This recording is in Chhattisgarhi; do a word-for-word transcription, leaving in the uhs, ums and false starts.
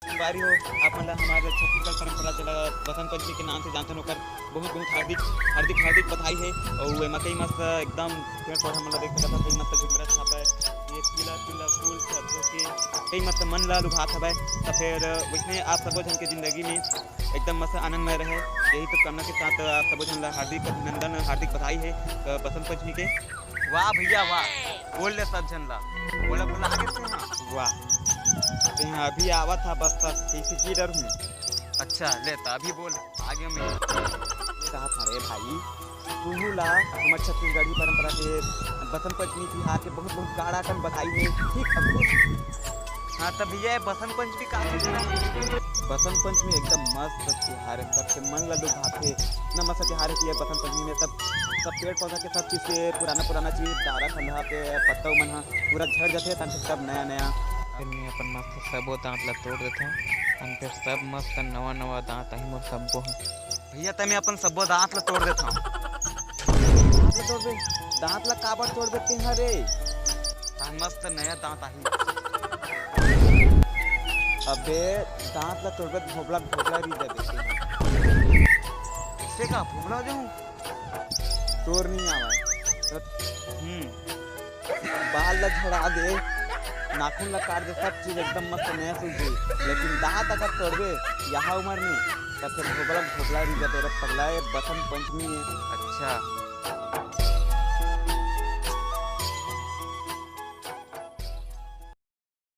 संगवारी हो, आप मन ला हमारे छत्तीसगढ़ परंपरा, जेला बसंत पंचमी के नाम से जानथन, ओकर बहुत बहुत हार्दिक हार्दिक हार्दिक बधाई है। और ये मकई मस्त एकदम पेड़ पौधा मन ला देख सकत हव, कई मस्त झुमरत हवय, ये पीला पीला फूल सरसों के कई मस्त मन ला लुभात हवय। तो फिर वैसने आप सबो झन के जिंदगी में एकदम मस्त आनंदमय रहे, यही शुभकामना के साथ आप सबो झन ला हार्दिक अभिनंदन, हार्दिक बधाई है, अ, बसंत पंचमी के। वाह भैया वाह, बोल ले सब झन ला, बोला बोला आगे से। हाँ वाह, ते हाँ अभी आवत हा बस, बस इसी की डर हूँ। अच्छा ले तो अभी बोल, आगे में ये कहा था रे भाई, तुहू ला हमर छत्तीसगढ़ी परंपरा के बसंत पंचमी तिहार के बहुत बहुत गाड़ा कन बधाई है। ठीक अब खुश। हाँ तो भैया, ये बसंत पंचमी का चीज है? बसंत पंचमी एकदम मस्त तिहार है, सबके मन ला लुभाथे। इतना मस्त तिहार है कि ये बसंत पंचमी में सब सब पेड़ पौधा के सब चीज के पुराना पुराना चीज, डारा खंधा के पत्ता मन ह पूरा झड़ जाथे, तन सब नया नया। फिर मैं अपन मस्त सबो दांत ला तोड़ देथों, अन फिर सब मस्त नवा नवा दांत आही मोर सब्बो ह। भैया, तैं अपन सब्बो दांत ला तोड़ देथव। दांत ला तोड़बे? दांत ला काबर तोड़बे तेंहा रे? तान मस्त नया दांत आही। अबे, दांत ला तोड़बे, भोबला भोबला रही जाबे तेंहा। कैसे का भोबला जाऊं? तोर नहीं आवा। तो हम्म। बाल ला झड़ा दे, नाखून ला काट दे, सब चीज एकदम मस्त नया सूझ जाई। लेकिन दांत अगर तोड़बे यहाँ उम्र में, तब फिर भोबला भोबला रही जाबे रे पगला, ये बसंत पंचमी है। अच्छा।